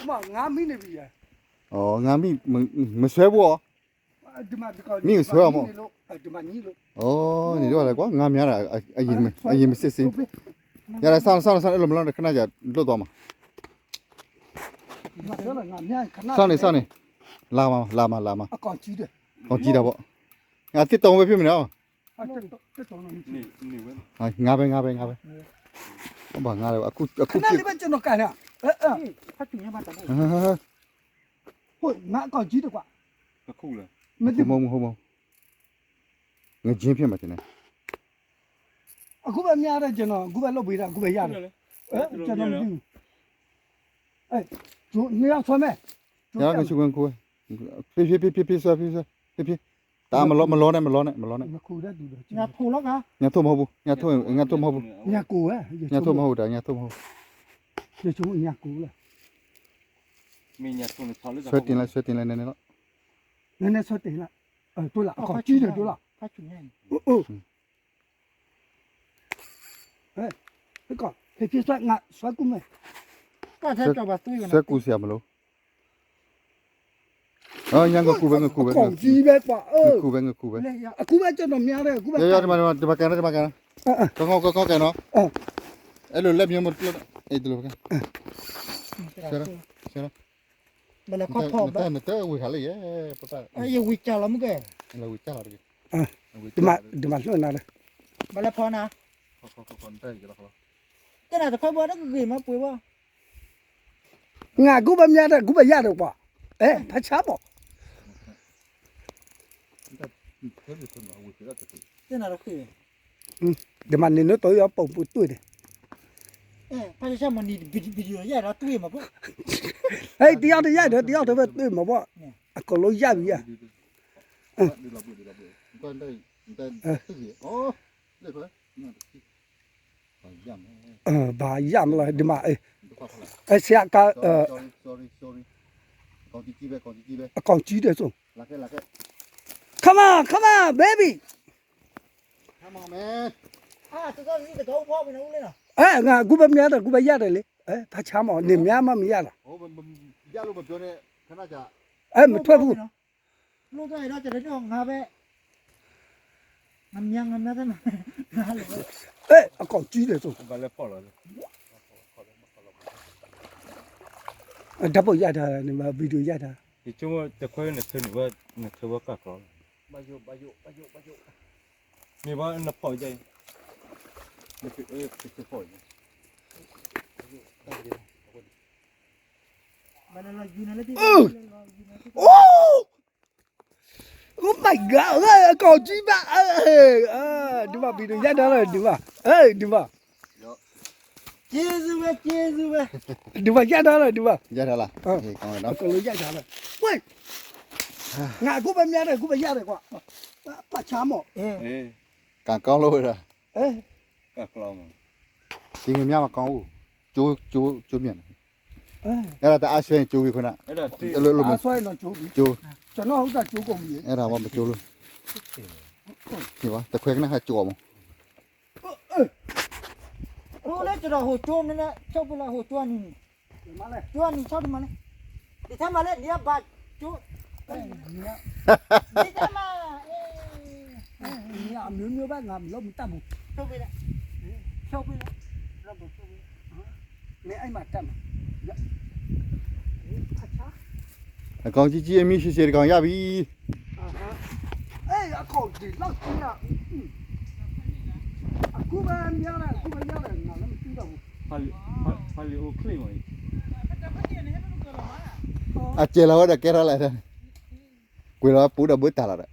မ့ၢ်ငါမံန့ၣ်ဘံယဲ, အ ငါမံ, မ့ၢ်ဆွဲဘိအီၤ, မံကဆွဲအီၤမ့ၢ်, အ န့ၣ်ဒ်လဲၣ်ကွၢ် ငါမံဒီး, အယံၤမ့ၢ်စ့ၢ်စ့ၢ်, ယၤဒီး စၢ်န့ၣ် စၢ်န့ၣ် စၢ်န့ၣ် အဲၣ်လိာ်မလီၤဒီး ခနယၤဒိၣ်သီမး, စၢ်န့ၣ် စၢ်န့ၣ်, လၤမး လၤမး လၤမး, ကီၢ်ကၠံတၢ်ဘီ, အသ့ၣ်တီဝဲဖဲမ့ၢ်န့ၣ်, ငါဖဲ ငါဖဲ ငါဖဲ, ဘၣ်ငါလၢ အခု ငါကီၢ်ကၠံတကွၢ်, မ့ၢ်မ့ၢ်မ့ၢ်, ငကၠ့ဖဲမးန့ၣ်, အခုဘၣ်မ့ၢ်အါတက့ၢ်နီၤ, အခုဘၣ်လိၣ်ဘှံးတၢ် အခုဘၣ်ယၢ်ဒီး, ကနီၤမံ, နဆွဲမဲ, ဖဲဖဲဖဲဖဲဖဲ, တၢ်မလီန့ၣ် မလီန့ၣ် မလီန့ၣ်, ညၣ်ထိၣ်မဟိပူၤ, ညၣ်ထိၣ်မဟိပူၤ, ညၣ်ထိၣ်မဟိပူၤ, ညၣ်ထိၣ်မဟိပူၤ, ဆွဲတင်လၢ ဆွဲတင်လၢနဲနဲလီၤ, နဲနဲဆွဲတင်လၢ, အကီၢ်ကၠံတၢ်ဒိၣ်လီၤ, ဖဲဖဲဆွဲကူမဲ, ဆွဲကူစရာမလို, ညၣ်ငကူးဝဲ ငကူးဝဲ, ငကူးဝဲ ငကူးဝဲ, အကူးဝဲကနီၤမ့ၢ်, တမၤကဲနီၤ တမၤကဲနီၤ, ကီကီကဲနီၤ, အဲၣ်လိာ်လၢမ့ၢ်မ့ၢ်တကျိ, အဲၣ်လိာ်, နတဝံၤဟးလၢယဲ, ယဝံၤကၢ်လီၤမုၢ်ကဲ, ဒ်မၤဒ်မၤလိၣ်နၤလၢ, ဘၣ်လဲၤဖီနၤ, တနၤတခွဲဘီတဂ့ၤမးပှ့ၤဘီ, ငါကူးဘၣ်မ့ၢ်ဒီး ကူးဘၣ်ယၢ်ဒီးကွၢ်, အဲ ဖးဆါဘီၣ်, တနၤတခွဲ, ဒ်မၤန့ၣ်နတိၤအီၤပိာ်ပူၤတွ့ၢ်န့ၣ်, ဖးဆါမၤန့ၣ် video ယဲၢ်ဒီးတွ့ၢ်မးပှၤ, ဟဲ တယီၢ်တယၢ်ဒီး တယီၢ်တဝဲတွ့ၢ်မးပှၤ, အကိးလိယၢ်ဘံယဲၢ် ဘၣ်ယၢ်မးလီၤ ဒ်မး, အဲ ဆရာက, အကောင်ကြီးတဲ့ဆို, Come on, come on, baby. အဲ ငါကူးဘၣ်မ့ၢ်ဒီး ကူးဘၣ်ယၢ်ဒီးလံ, ဖးဆါမး န့ၣ်မ့ၢ်မ့ၢ်ယၢ်ဒီး, အဲ မထွက်ဘူး, ငါပဲ, ငါများ ငါများ, အဲ အကောင်ကြီးတဲ့ဆို, ဓာတ်ပုံရိုက်ထားတာ, video ရိုက်ထားတာ, ယဆိကမိၣ်တခွဲနထၢန့ၣ်ဝဲ, နထၢဝဲကၢ်ကျီလီၤ, မ့ၢ်ဘၣ်နဖီၣ်ယဲ, နဖီၣ်ယဲ, အိၣ် Oh my God, အကောင်ကြီးဘၣ်, ဒုးဘၣ် video ရိုက်ထားလီၤ ဒုးဘၣ်, ဒုးဘၣ်, ကျေးဇူးပဲ, ကျေးဇူးပဲ, ဒုးဘၣ် ရိုက်ထားလီၤ ဒုးဘၣ်, ရိုက်ထားလီၤ, အကုန်လုံးရိုက်ထားလီၤ, ဝဲ, ငါကူးဘၣ်မ့ၢ်ဒီး ကူးဘၣ်ယၢ်ဒီးကွၢ်, ပာ်ဆါမး, ကၢ်ကီလိဝဲဒၣ်, ကၢ်ကီမး, ကၠ့ငါမြၢ်မးကီအိၣ်, ကၠိ, ကၠိ, ကၠိမ့ၢ်န့ၣ်, အဲဒၣ်တအါဆွဲန့ၣ်ကၠိဝံၤခွဲနၤ, ကၠိ, အဲဒၣ်ဝဲပကၠိလိၤ, တခွဲကနၣ်ဟးကၠိအီၤမး, ကၠိလၢကဒီးဟိုကၠိန့ၣ်, ဆိၣ်ဖဲလၢဟိုကၠိအနံၤန့ၣ်, ကၠိအနံၤဆီဒံးမးလဲၣ်, ဒ်ထဲမးလဲၣ် ဒ်အဘၣ်ကၠိ, ဒ်ထဲမး, အမျိုးမျိုးပဲ ငါမလုပ်မတတ်ဘူး, ဆိၣ်ဖဲလဲၣ်, ဆိၣ်ဖဲလဲၣ်, မင်းအဲ့မှာတက်မှာ, အကောင်ကြီးကြီး အမီးရှည်ရှည်တစ်ကောင်ရပြီ. အဲ့အကောင်တွေလောက်ကြီးอ่ะ, အခုပဲများတယ်, အခုပဲရတယ်, ငါလည်းမသိတော့ဘူး. ဖာလီအိုချ့မး, အကျဲလီၤဝဲဒီးကဲထီၣ်လဲၣ်, ကွံာ်လီၤပူဒီးဘၣ်တၢ်လီၤဒီး,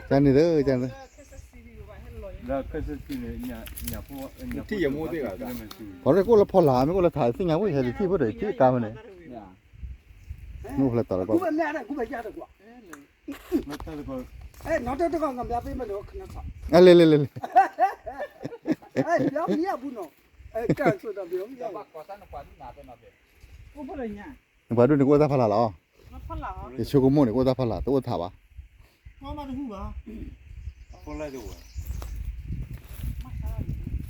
ကန့ၣ်ဒီး, ကန့ၣ်ဒီး, ပှၤရဲၣ်ကအိၣ်လၢဖီလာ် မ့ၢ်အိၣ်လၢထးသ့ၣ်ညါဝဲ ဟဲတထံၣ်ဖိဒီးထံၣ်ကါဖဲန့ၣ်, မ့ၢ်အိၣ်ဖဲလဲၣ်တၢ်လီၤ, အလဲၣ်လဲၣ်လဲၣ်လဲၣ်, နပှၤဒိၣ်န့ၣ်ကအိၣ်တၢ်ဖီလာ်လီၤ, ယဆိကမိၣ်န့ၣ် ကအိၣ်တၢ်ဖီလာ် တအိၣ်ထးဘၣ်. အဖီလာ်တအိၣ်ဘၣ်.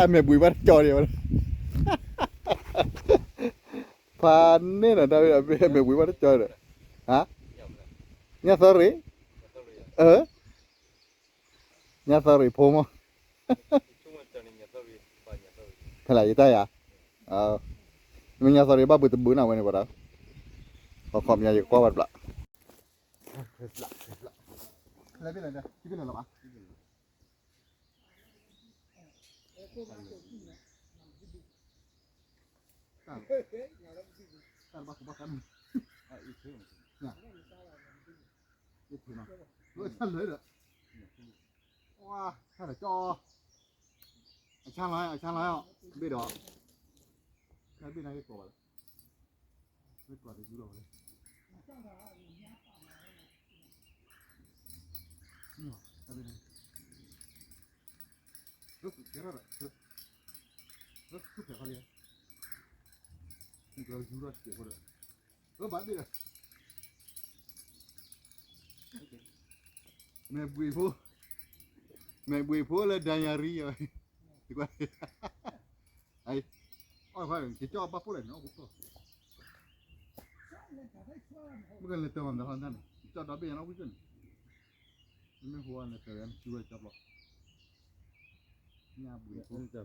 တၢ်အမဲာ်ဘှံးဘၣ်တကၠီဒီး ဖးန့ၣ်နီၤ တၢ်အမဲာ်ဘှံးဘၣ်တကၠီဒီး ဟါ ညၣ်သီရ့ၣ် အၢ ညၣ်သီရ့ၣ်ဖိမး ဖဲလၢယတၢ်ယၤ မ့ၢ်ညၣ်သီရ့ၣ်ဘၣ်ဘုးတဘုးနၤ ဝဲန့ၣ်ပှၤဒီး ခီခီပညီယကကွၢ်ဘၣ်တဘျီ လၢဘ့ၣ်လီၤ ဘ့ၣ်လီၤလီၤဘၣ် တၢ်တဘၣ်ခိၣ်ဘၣ်ဃးန့ၣ် ယထံၣ်နီၤ လၢတၢ်လၢဒီး ဝါ တၢ်တကၠီ အဆါလီၤ အဆါလီၤ ဘ့ၣ်ဒီး တၢ်ဘ့ၣ်နၤကကိးဘၣ်လၢ ဘ့ၣ်ကိးတယူလီၤဝဲ တၢ်ဘ့ၣ်နၤ လၢကဲထီၣ်ဒီး လၢခုဖျဲးခီလံ နကယူထီၣ်စဲးဖိဒီး လၢဘၣ်ဘ့ၣ်ဒီး မဲာ်ဘှံးဖိ မဲာ်ဘှံးဖိလၢဒၣ်ယၤရံ ယကွၢ် အံၤ အီၣ်ခွါ ကကၠီဘၣ်ဖှိၣ်လဲၣ်နီၤ မ့ၢ်ကလဲၤတၢ်မၤမတၤဟီၣ်တၢ်န့ၣ် ကၠီဒီဘ့ၣ်ညါနီၤ ဝံၣ်ကၠီန့ၣ် မ့ၢ်ဟိဝဲလဲၤတၢ်ဝဲ မ့ၢ်စုဝဲကၠီဘျီ ညၣ်ဘှံးဖိ ဟါ ပျံၤ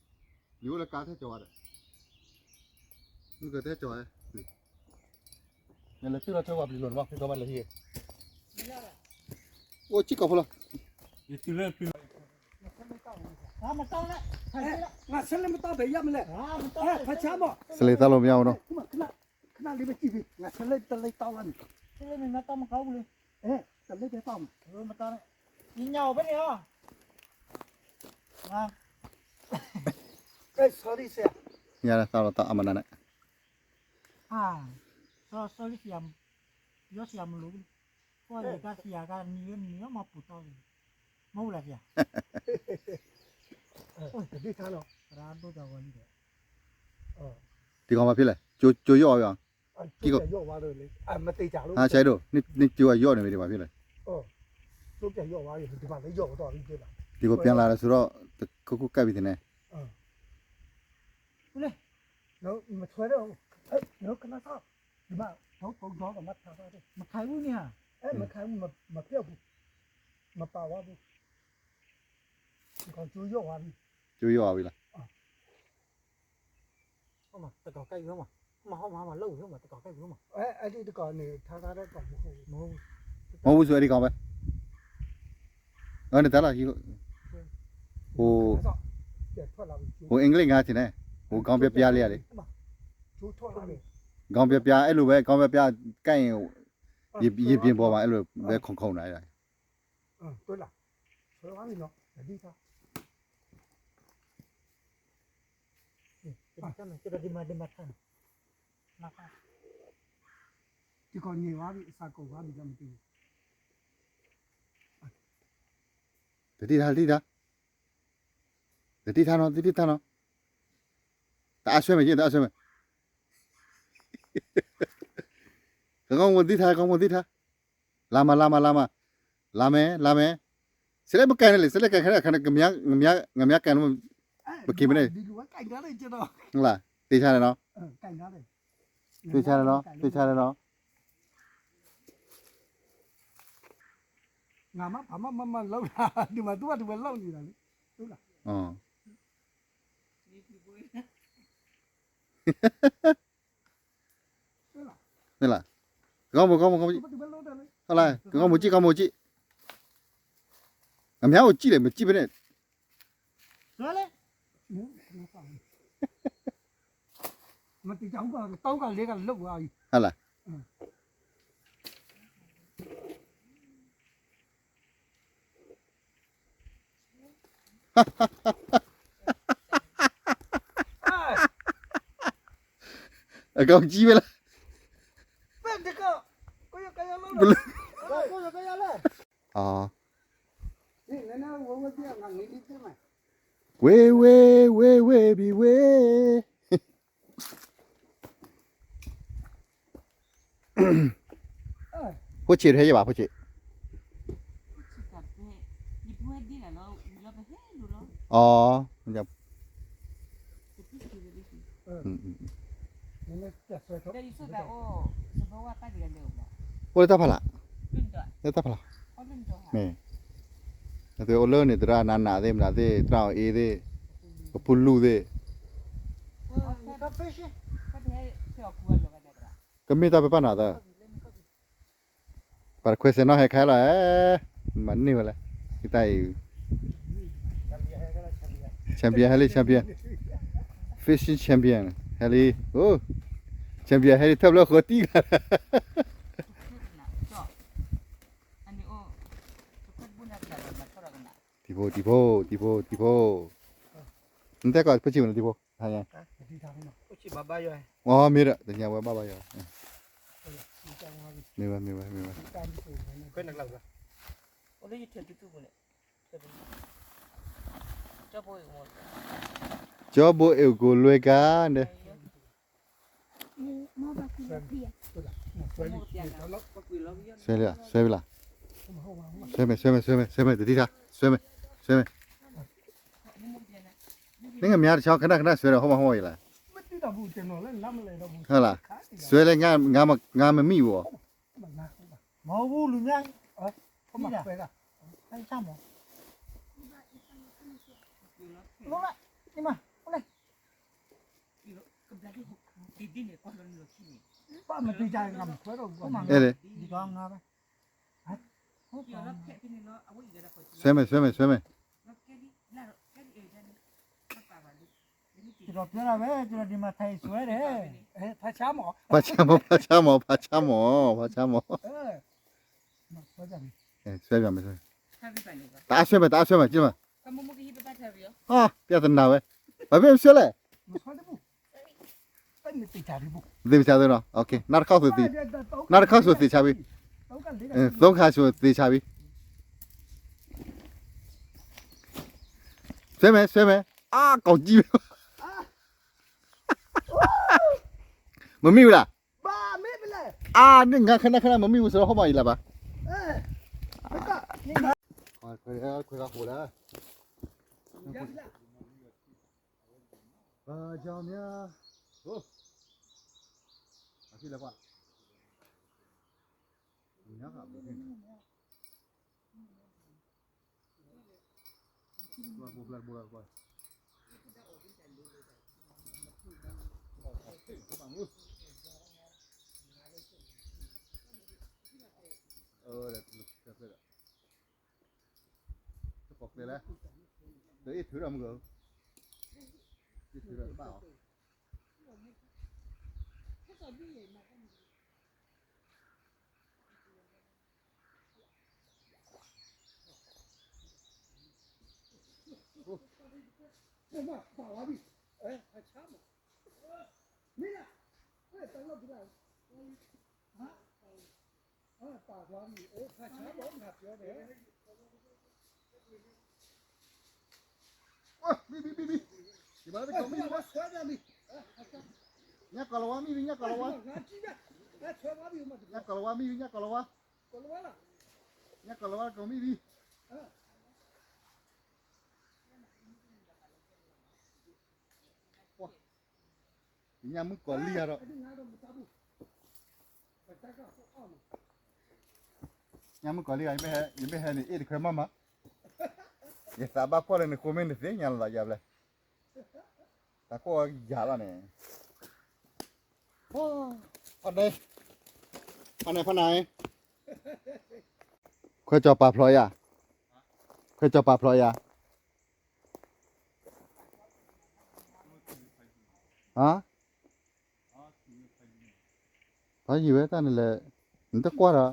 ယအိၣ်လၢကါထဲကၠီဝဲဒီး မ့ၢ်ကတဲကၠီဝဲ နလဲၤတုၤလီၤထွဲဝဲပျံၤလိာ်တဘၣ် ဖုကီၢ်ဘၣ်လဲၤဟံၣ် အိၣ်စံၣ်ကိာ်ဖိလီၤ စလ့သၣ်လိမ့ၢ်ဝဲနီၤ ညါလၢသၣ်လီၤသၣ်အမနၤန့ၣ် တံၤကီၢ်မၤဖဲလဲၣ် ကၠိယီၣ်အီၤ တံၤကီၢ် ဆဲးဒိၣ် န့ၣ်ကၠိအယီၣ်န့ၣ်မ့ၢ်တံၤကီၢ်ဖဲလဲၣ် တံၤကီၢ်ပျၢ်လၢ်ဒီးဆိဒီး တခိၣ်ခိၣ်ကဲးဝံၤသ့ၣ်န့ၣ် ကၠိယီၣ်ဝဲဝံၤလီၤ မ့ၢ်ဝူစူၤအဒံးကီၢ်ဝဲ နတၢ်လီၢ်ဟံၣ် ဟိ ဟိ English ဂၤထံၣ်န့ၣ် ဟိ ခေါင်းပြပြလေး လေ ခေါင်းပြပြ အဲလိုပဲ ခေါင်းပြပြ ကိုက်ရင် ရေပြင်ပေါ်မှာ အဲလိုပဲ ခုန်ခုန်နေတာ တံၤကီၢ်န့ၢ်ဝဲဒံး အစးကိးဝဲဒံး တထံၣ်ထါ တထံၣ်ထါ တထံၣ်ထါနီၤ တထံၣ်ထါနီၤ တအါဆွဲမဲာ်က့ တအါဆွဲမဲာ် ကကီၢ်မိၢ်သံထါ ကီၢ်မိၢ်သံထါ လါမး လါမး လါမး လါမဲ လါမဲ စဲးလဲၣ်ပကဲန့ၣ်လံ စဲးလဲၣ်ကဲခဲန့ၣ် အခါန့ၣ် ကမၠါ ကမၠါကဲန့ၣ် ပက့ၤမ့ၢ်န့ၣ် သ့ၣ်ဆါန့ၣ်နီၤ သ့ၣ်ဆါန့ၣ်နီၤ သ့ၣ်ဆါန့ၣ်နီၤ န့ၣ်လီၤ ကီၢ်မိၢ် ကီၢ်မိၢ် ကီၢ်မိၢ် ကီၢ်မိၢ်ကံၣ် ကီၢ်မိၢ်ကံၣ် အမ့ၢ်အိၣ်ကံၣ်လဲၣ် မ့ၢ်ကံၣ်ဖဲန့ၣ် ဟါလၢ အကောင်ကြီးပဲလား ဝေးဝေးဝေးဝေးဘီဝေး ဖိဆံးထဲယဘၣ်ဖိဆံး အီ အိၣ်လၢတၢ်ဖးလၢ် လၢတၢ်ဖးလၢ် မ့ၢ် အဝဲအိၣ်လၢန့ၣ် သရၣ်နးနးသ့ၣ် မနုၤသ့ၣ် သရၣ်အီၤအ့သ့ၣ် ပဖိလူၢ်သ့ၣ် ကမ့ၢ်တၢ်ပပၢ်နၤသၢ ပှၤတခွဲးစဲးနီၣ်ဟဲခါလီၤ မၤန့ၢ်ဝဲလဲၣ် ယတၢ်အံၤ champion ဟဲလံ champion fishing champion ဟဲလံ အိ champion ဟဲလံ ထၢၣ်ဖျၢၣ်ဃီတံၢ်ဂၤ တံၤဖိ တံၤဖိ တံၤဖိ တံၤဖိ နတဲကီး ဖိဆံးမနုၤ တံၤဖိ ဟါညါ အီ မ့ၢ်ဒီး တညါဝဲဘၣ်ဘၣ်ယီၤ မ့ၢ်ဝဲ မ့ၢ်ဝဲ မ့ၢ်ဝဲ ကၠီဘိအဲၣ်ကိးလွဲကါန့ၣ် ဆွဲလၢ ဆွဲဝဲလၢ ဆွဲမဲ ဆွဲမဲ ဆွဲမဲ ဆွဲမဲ တထံၣ်ထါ ဆွဲမဲ ဆွဲမဲ နငါမၤတဆီ ခဏခဏဆွဲဒီး ဟိမၢ်ဟိမၢ်အံၤလၢ ဟဲလၢ ဆွဲလၢ ငါမမံၣ်ဘၣ် မၤဟူလူညါ ဟဲဆၣ်မီၤ လီၤလၢ နမၤ အိၣ်လဲၣ် ပှၤမတၤတဂၤမခွဲးဒီး အဲ ဆွဲမဲ ဆွဲမဲ ဆွဲမဲ ကဒီးပျဲလီၤဝဲ ကဒီးဒံးမၤထါအံၤဆွဲဒီး ဖးဆါမီၤ ဖးဆါမီၤ ဖးဆါမီၤ ဖးဆါမီၤ ဆွဲမဲ တအါဆွဲမဲ တအါဆွဲမဲ ကမ ပြဿနာဝဲ ဘာဖြစ်ဖြစ်လဲ သေချာသ့နော် okay နောက်တစ်ခေါက်ဆိုသေ နောက်တစ်ခေါက်ဆိုသေချာပြီ သုံးခါဆိုသေချာပြီ ဆွဲမယ်ဆွဲမယ် အာကောင်ကြီးပဲ မမိဘူးလား ဘာမ့ၢ်ပလဲ အာ နငါခဏခဏမမိဘူးဆိုတော့ဟောမှာကြီးလားပါ ခွဲခွဲခွဲခွဲခွဲ ဘာကြောင့်များ ဟို အဖြစ်လဲကွာ ညါကဘုဖြစ်နေ ဘိဘိဘိဘိ အၢ တကိးကျဲလဲၣ် တအ့ၣ်ထုးဒီးမုၢ်က အ့ၣ်ထုးဒီးတဘၣ်အီၤ မံမံမံမံ ယမၤလၢတကိးမံမံ ညၣ်ကီၤလဝါမံမံ ညၣ်ကီၤလဝါ ညၣ်ကီၤလဝါမံမံ ညၣ်ကီၤလဝါ ညၣ်ကီၤလဝါတကိးမံမံ ညၣ်မုၣ်ကီၤလံၢ်အါဒီး ညၣ်မုၣ်ကီၤလံၢ်အါ ယမ့ၢ်ဟဲ ယမ့ၢ်ဟဲန့ၣ် အ့ၣ်တခွဲမးမး ယသးဘၣ်ဖှီၣ်လၢနဃိမ့ၢ်နသ့ၣ်ညါလီၤသးယါဘျဲၣ် တၢ်ကိၢ်ယၤလီၤန့ၣ် ဖးန့ၣ် ဖးန့ၣ် ခွဲးကြော်ပာ်ဖျိးယၤ ခွဲးကြော်ပာ်ဖျိးယၤ ဟါ ဖးယံၤဝဲတၢ်န့ၣ်လဲၣ် နတကွၢ်ဒီး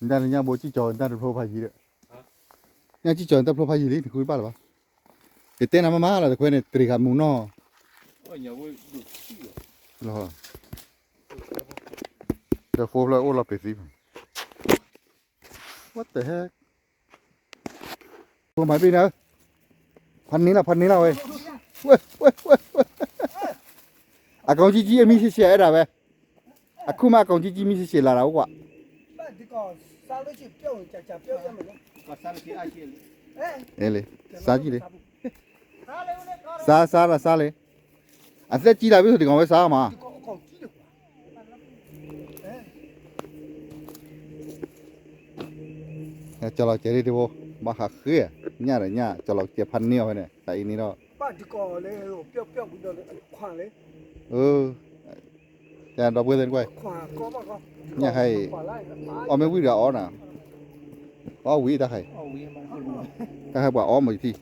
နတၢ်လၢညၣ်ဘိကံၣ်ကၠီၤနတၢ်တဖျိဖးယံၤဒီး, ညၣ်ကံၣ်ကၠီၤနတၢ်ဖျိဖးယံၤလံ နဃုတဘၣ်လၢၤဘၣ်. ယတဲနၤမးမးလီၤ တခွဲန့ၣ် တရံးဃာ်မူနီၢ်, ဒီးဖိဖျၢၣ်အိၣ်လီၤပ့ၤသံ, what the heck, ဖိမၤဘ့ၣ်နၤ, ဖးန့ၢ်လီၤ ဖးန့ၢ်လီၤဝဲ, အကောင်ကြီးကြီး အမီးရှည်ရှည် အဲ့ဒါပဲ, အခုမှ အကောင်ကြီးကြီး မီးရှည်ရှည် လာတာ ဟုတ်ကွာ. အေးလေ, စားကြည့်လေ, စား စားတာ စားလေ, အသက်ကြီးလာပြီဆို ဒီကောင်ပဲ စားရမှာ. ကၠီၤလီၤကဲၤဒံးတဘိ, ဘၣ်ဟးဃ့, ညၣ်ဒီးညၣ် ကၠီၤလီၤကဲၤဖးန့ၢ်အီၤဖဲန့ၣ် တၢ်အံၤန့ၣ်ဒီး, တၢ်ဒီပုၢ်ဝဲၢ်သ့ၣ်ကွၢ်, ညၣ်ဟဲအံၤ, အီၣ်မ့ၢ်ဝံၤဒီးအီၣ်နၤ, အီၣ်ဝံၤတၢ်ဟဲ, တၢ်ဟဲပှၤအီၣ်မ့ၢ်ယထံၣ်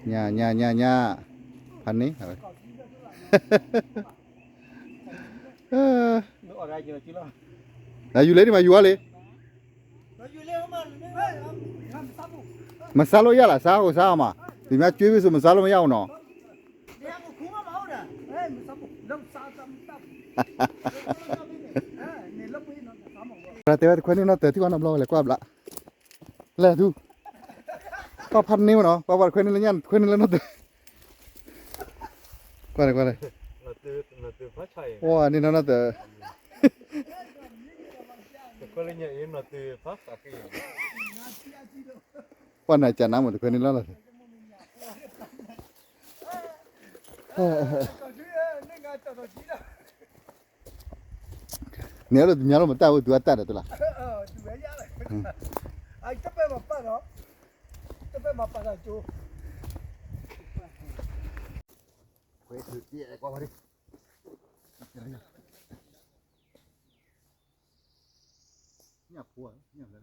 ညၣ် ညၣ် ညၣ် ညၣ်, ဖးန့ၢ်, နယူၤလံ နမၤယူၤအီၤလံ. မစားလို့ရလား, စားကိုစားရမှာ, သူများကျွေးပြီဆို မစားလို့မရဘူးနော်. တဲဝဲတခွဲန့ၣ်နီၢ်တၢၤထံၣ်ဝဲနီတဘျီလဲၤကွၢ်ဘျး, လဲၤထူ, ပှၤဖးန့ၢ်ဝဲနီၤ, ပှၤပှၤတခွဲန့ၣ်လၢညၣ် တခွဲန့ၣ်လၢနီၢ်တၢၤ, ကွၢ်လဲၣ်ကွၢ်လဲၣ်, ပှၤန့ၣ်နီၢ်တၢၤ, ပှၤနၤကနါမ့ၢ်တခွဲန့ၣ်လီၤလီၤ. န့ၣ်လၢတမၤလိမတၢ်ဝဲ တုၤအတၢ်ဒီးတလၢ်, တပဲမၤပာ်ဒီး, တပဲမၤပာ်ဒီးကၠိ, ညၣ်ဖိ, ညၣ်လၢ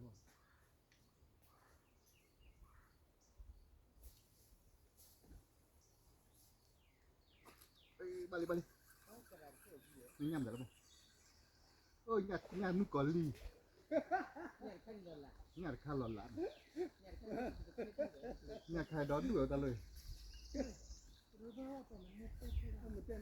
ဘၣ်လံ ဘၣ်လံ, မ့ၢ်ညၣ်မတၤလၢမး, အိၣ် ညၣ်မုၣ်ကီၤလံၢ်, ညၣ်တခါလီၤလး, ညၣ်ခါဒီဒူၣ်ဝဲတၢ်လၢ, ညၣ်ဖိကီၤန့ၣ်ကွၢ်,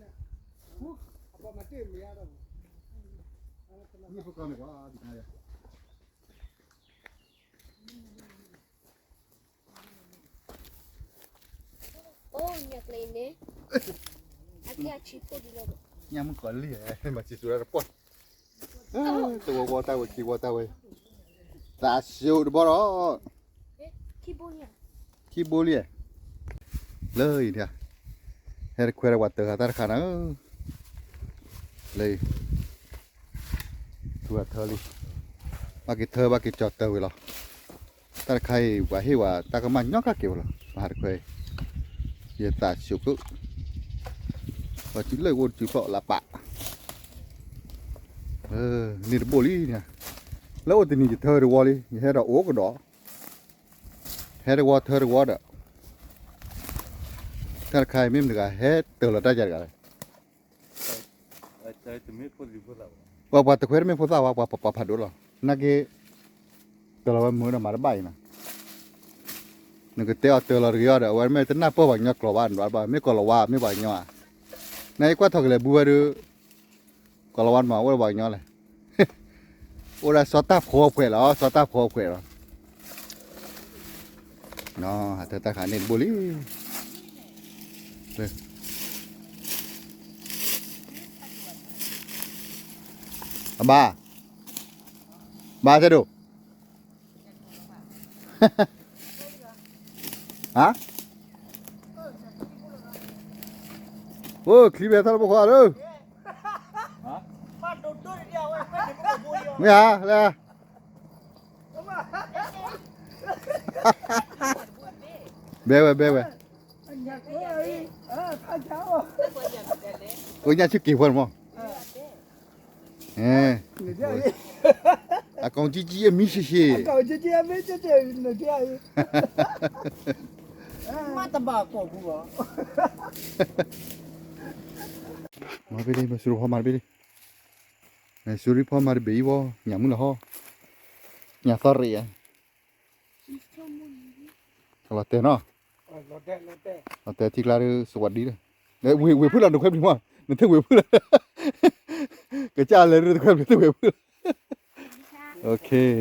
ညၣ်မုၣ်ကီၤလံၢ်, မၤစံးဆူၣ်တၢ်တပှၢ်, တဝီဝီတၢ်ဝဲ ခံဝီတၢ်ဝဲ, သးဆူၣ်တဘီဒီး, ခံဘိလံ, လၢအံၤ, ဟဲတခွဲဒီးပှၤတၢၤဃာ်တၢ်တခါနၤ, လၢအံၤ, ထူအထၢလံ, ဘၣ်က့ၤထၢဘၣ်က့ၤကၠီၤတၢၤဝံၤလီၤ. တၢ်တခါအံၤ ပှၤဟ့ၣ်ဝဲတၢ်ကမၣ်ညီကၣ်က့ၤဝဲလီၤ, ပဟးတခွဲအံၤ, ယသးဆူၣ်ကၢ, ပှၤစုလၢယအိၣ်တစုဖျီၣ်လၢပာ်, န့ၣ်တဘိလံ, လၢအိၣ်တနံၤယထၢတဝီလံ ယဟဲဒီးအိၣ်ကဒီး, ဟဲတဝီထၢတဝီဒီး, တၢ်တခါအံၤမ့ၢ်မတၤတဂၤ ဟဲတၢၤလီၤတၢ်ယၤတဂၤလဲၣ်. ပှၤပှၤတခွဲတမ့ၢ်ဖိသၣ်ဝဲ ပှၤပှၤဖးဒိၣ်လီၤ, နာ်က့, တၢၤလီၤဝဲမုာ်ဒီးမၤတဘၣ်အံၤနီၤ, နကတဲအီၤတၢၤလီၤတဂ့ၤအီၤဒီး အဝဲမ့ၢ်တနၢ်ပၢၢ်ပှၤကညီကျိာ်ဘၣ်, မ့ၢ်ကိၤလၤဝါ မ့ၢ်ပှၤကညီဧါ, နာ်က့ကွၢ်ထီၣ်ကလဲၤဘုဝဲဒုး ကိၤလၤဝါမၤအိၣ်ဒီးပှၤကညီလဲၣ်, အိၣ်ဒၣ်စီၤတၢ်ဖိအဖှဲးလီၤ, စီၤတၢ်ဖိအဖှဲးလီၤ, ဟးထၢတၢ်ခါန့ၣ်တဘိလံ, အဘၣ်, ဘၣ်တဲဒိၣ် ဟါ, အိၣ်ချံဘဲထီၣ်လၢပခွါဧၢ, မ့ၢ်ဧါ, လဲၤ, ဘဲဝဲ ဘဲဝဲ, အိၣ်ညၣ်ဆူၣ်က့ၤဖဲန့ၣ်မး, အကောင်ကြီးကြီး အမီးရှည်ရှည်, အကောင်ကြီးကြီး အမီးရှည်ရှည်, နကဲအံၤ, မ့ၢ်တဘၣ်ကိာ်ပူၤဘၣ်. မၤတဘ့ၣ်လံ, မ့ၢ်စူၤရံဖီမၤတဘ့ၣ်လံ. မ့ၢ်စူၤရံဖီမၤတဘ့ၣ်အံၤဝဲ, ညၣ်မုၢ်လီၤဟီ, ညၣ်သီရ့ၣ်ဧါ. လီၤတဲာ်နီၤ, လီၤတဲာ်ထံကျါဒီး စဝၤဒံလၢ, ဝ့ၢ်ဖုၣ်လီၤ နခွဲးပျံၤမး, နထံၣ်ဝ့ၢ်ဖုၣ်လီၤ, ကစၢ်လဲၤတခွဲးပျံၤ ထံၣ်ဝ့ၢ်ဖုၣ်လီၤ.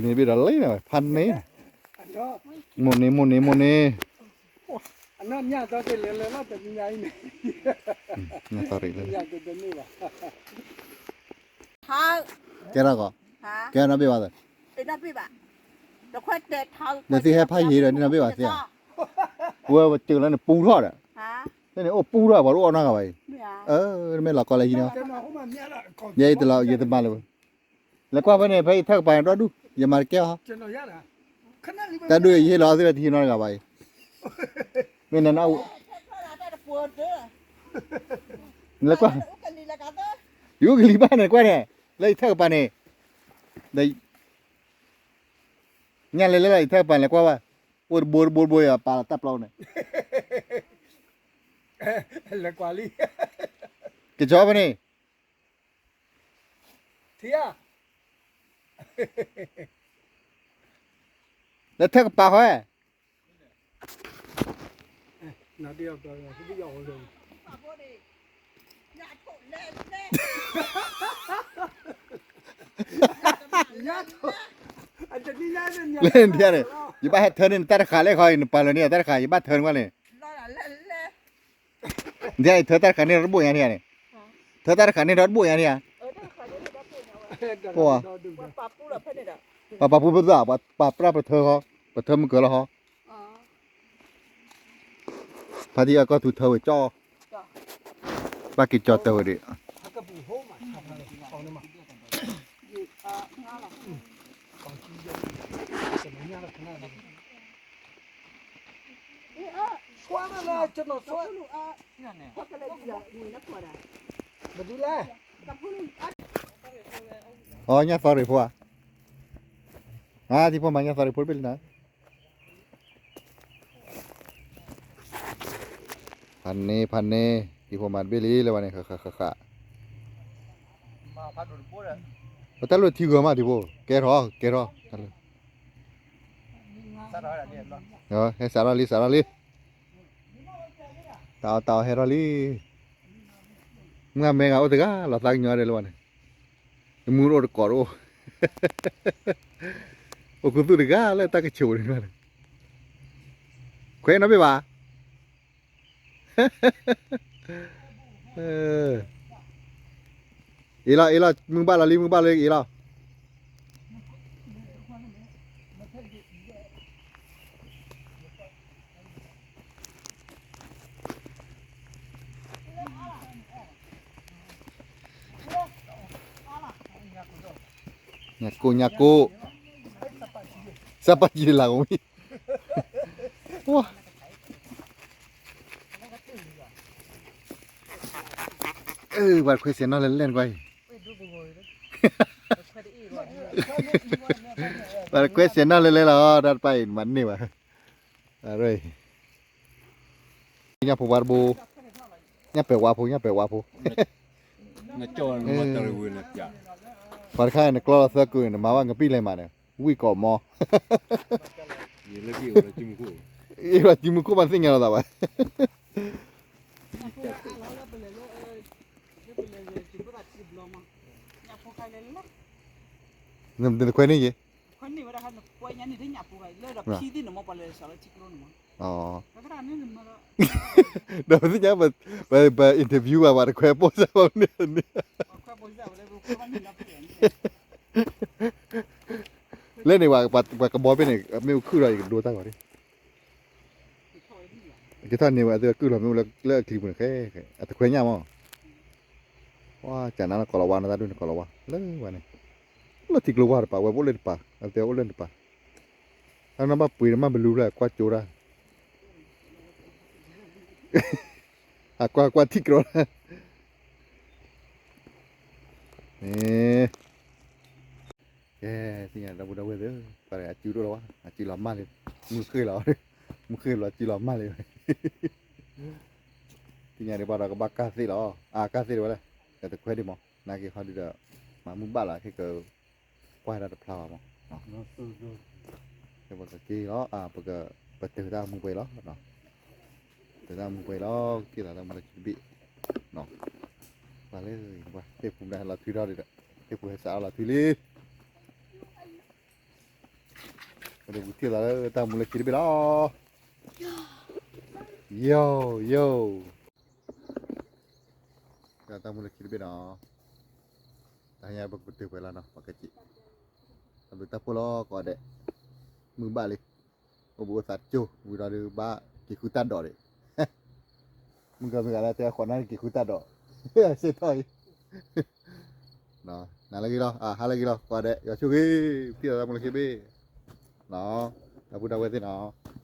န့ၣ်ဘ့ၣ်ဒီးလံနီၤ ဖးန့ၣ်, မိၢ်န့ၣ် မိၢ်န့ၣ် မိၢ်န့ၣ်. အနီၢ်ညၣ်သီတလၢလၢလီၤတနံၤညါအံၤန့ၣ်, ညၣ်သီရ့ၣ်လၢ, ကဲထီၣ်ကီး, ကဲနီၢ်ဘ့ၣ်ဘၣ်သၢ, ဒီးသုဟဲဖးယံၤဒီးန့ၣ်နီၢ်ဘ့ၣ်ဘၣ်သ့ဧါ, ဝဲဝဲစၢၤလၢန့ၣ်ပူထီၣ်ဒီး, ဖဲန့ၣ်အိၣ်ပူထီၣ် ပှၤတအိၣ်နီတဂၤဘၣ်အံၤ, တမ့ၢ်လီၤကီးလၢဟံးန့ၢ်, ယဲယတလီၤ ယတမၤလၢၤ, လဲၤကွၢ်ဖဲန့ၣ် ဖဲယထၢၣ်ကပၤန့ၣ် ဒီဒူၣ် ယမၤတကဲအီၤ, တၢ်ဒုးယဟ့ၣ်လီၤအီၤသ့ၣ်ဒီးတဟံးနီတဂၤဘၣ်အံၤ, မ့ၢ်နန, လဲၤကွၢ်, ယအိၣ်ကလံၤဘၣ်န့ၣ်ကွၢ်န့ၣ်, လၢယထၢၣ်ကပၤန့ၣ်, ညၣ်လဲၤလၢယထၢၣ်ကပၤန့ၣ် လဲၤကွၢ်ဘၣ်, အိၣ်တဘိတဘိတဘိ ယပာ်လီၤတၢ်ပျီန့ၣ်, လဲၤကွၢ်လံ, ကဆီဖဲန့ၣ် ထံဧါ, လၢထၢၣ်ကပၤဃီ, လၢန့ၣ်, ယဘၣ်ဟဲထၢန့ၢ်နတၢ်တဃာ်လၢဃီအံၤ နပာ်လီၤန့ၢ်တၢ်တဃာ် ယဘၣ်ထၢနကွၢ်န့ၣ် ဒ်အံၤ ထၢတၢ်တခါန့ၣ်တဘိၣ်ညါန့ၣ်, ထၢတၢ်တခါန့ၣ်ဒီးတဘိၣ်ညါန့ၣ်ဧါ, ပှၤပာ်ပူၤပသး ပှၤပာ်ပြၢ်ပထၢဃီ, ပထၢမုၢ်ကၢၤလီၤဃီ, ဖါတံၢ်အကီၢ်သူထၢဝဲကၠီ, ဘၣ်က့ၤကၠီတၢ်ဝဲဒၣ် အီ ညၣ်သီရ့ၣ်ဖိဧါ, အါ ထံဖိမၤညၣ်သီရ့ၣ်ဖိတဘ့ၣ်လံနီၤ, ဖးန့ၣ် ဖးန့ၣ် ထံဖိမၤတဘ့ၣ်လံလၢဝဲန့ၣ် ဃၣ်ဃၣ်ဃၣ်ဃၣ်, ပတၢ်လိၣ်ထံဂၢၤမးထံဖိ, ကဲထီၣ် ကဲထီၣ်, ဟဲစးထီၣ်လံ စးထီၣ်လံ, တၢ်အီၣ်တၢ်အီဟဲထီၣ်လံ, မုၢ်မဲဂၤအိၣ်တဂၤ လီၤသးကညီၤဒဲးလၢဝဲန့ၣ်, တမူတအိၣ်တကိးတအိၣ်, အိၣ်ခူသူၣ်တဂၤလၢတၢ်ကဆိးန့ၣ်, ခွဲးနီတဘ့ၣ်ဘၣ်, အ့လီၤ အ့လီၤ မုၢ်ဘၣ်လီၤလံ မုၢ်ဘၣ်လီၤလံ အ့လီၤ. ညၣ်ကိၣ် ညၣ်ကိၣ်, စၢ်ပာ်ကံလၢ်ကဝံၤ, ပှၤတခွဲးစဲးနီၣ်လဲၣ်လဲၣ်နကွၢ်အံၤ, ပှၤတခွဲးစဲးနီၣ်လဲၣ်လဲၣ်လီၤ တၢ်တပၢ်အံၤ မၤန့ၢ်ဘၣ်, ညၣ်ဖိဝါတဘိ, ညၣ်ပဲာ်ဝါဖိ ညၣ်ပဲာ်ဝါဖိ, ပှၤတခါနကျီလီၤသၢကုၤန့ၣ် နမၤဘၣ်ကပံၣ်လဲၤမးန့ၣ် ဝံၣ်ကိးမီ, အ့ၣ်ဘၣ်စုမုၢ်ခိၣ်မးသ့ၣ်ညါလီၤသးဘၣ်, နတခွဲးန့ၢ်ယဲ, ဒီးပသ့ၣ်ညါ ပ interview ဘၣ် ပှၤတခွဲးပိာ်စၢ်ဘၣ်န့ၣ်န့ၣ်, လၢန့ၣ် ပှၤကဘီဖဲန့ၣ် မ့ၣ်အူခုၣ်ဒီး ယကဒိတၢ်ဂီၤန့ၣ်, ကထီၣ်န့ၢ်ဝဲ အသုကုၢ်လီၤမ့ၣ်အူလၢအချံပူၤန့ၣ် ဃဲ အတခွဲးညၣ်မး, ပှၤကနၣ်လၢကီးလီၤဝါ နတၢ်ဒိၣ်န့ၣ် ကီးလီၤဝါ လၢဝဲန့ၣ်, လၢထံကျိဝါတပၤ ဝဲပအိၣ်လၢတပၤ အတဲအိၣ်လၢတပၤ, အနီၢ်ဘၣ်ပှ့ၤတမၣ်ဘလူးဖျၢၣ် ကွၢ်ကၠိတၢ် အကွၢ်ကွၢ်ထံၣ်ကရီ, ကဲ သ့ၣ်ညါဒီပုၢ်ဒီဝဲၢ်သ့ၣ်, ပှၤအစုဒိၣ်လီၤဝဲ အစုလီၤမၢ်လံ, မုၢ်ဃ့ၢ်လီၤ, မုၢ် မုၢ်ဃ့ၢ်လီၤစုလီၤမၢ်လံ, သ့ၣ်ညါဒံးဘၣ်ဒီးကဘၣ်ကၢ်သ့ၣ်လီၤ, အါ ကၢ်သ့ၣ်ဒံးဝဲလဲၣ်, ကတခွဲဒံးမး, နာ်က့ဟီဒုဒီး မၤမုၢ်ဘၣ်လီၤ ဟ့ၣ်က ကွၢ်ဒၣ်တဖျါဘၣ်မး, ပကက့ၤလီၤ, ပက ပတုာ်တၢ်မူပှဲၤလီၤ, တုာ်တၢ်မူပှဲၤလီၤ, က့ၤလီၤတၢ်မူလၢခံတဘ့ၣ်, ပှၤလၢ သ့ၣ်ပူၤမတၤဟဲလီၤထွံထီၣ်ဒံးဒီး, သ့ၣ်ပူၤဟဲစးအီၣ်လီၤထွံလံ, ပဒိးပူၤထံၣ်လီၤလၢတၢ်မူလၢခံတဘ့ၣ်လီၤ, ယိၤ ယိၤ တၢ်မူလၢခံတဘ့ၣ်နီၤ, တၢ်ညါပကပတုာ်ပှဲၤလီၤနီၤ ပကစံး, တၢ်ဘျုးတၢ်ဖှိၣ်လီၤကိးဂၤဒဲး, မုၢ်ဘၣ်လံ, အိၣ်ဘှံးအိၣ်သးကၠိ ဝံၤဒီးဒုးဘၣ်က့ၤဃုတၢ်ဒိးဒံး, မုၢ်ကမုၢ်ဂၤလၢတဲအခိးနၢ်က့ၤဃုတၢ်ဒိး, စ့ၢ်ထီၣ်အံၤ, နၤလၢဂ့ၤလီၤ ဟါလၢဂ့ၤလီၤ ကိးဂၤဒဲး ယွၤဆိၣ်ဂ့ၤ, ထံၣ်လီၤတၢ်မူလၢခံတဘ့ၣ်, တၢ်ဘျုးတၢ်ဖှိၣ်သ့ၣ်နီၤ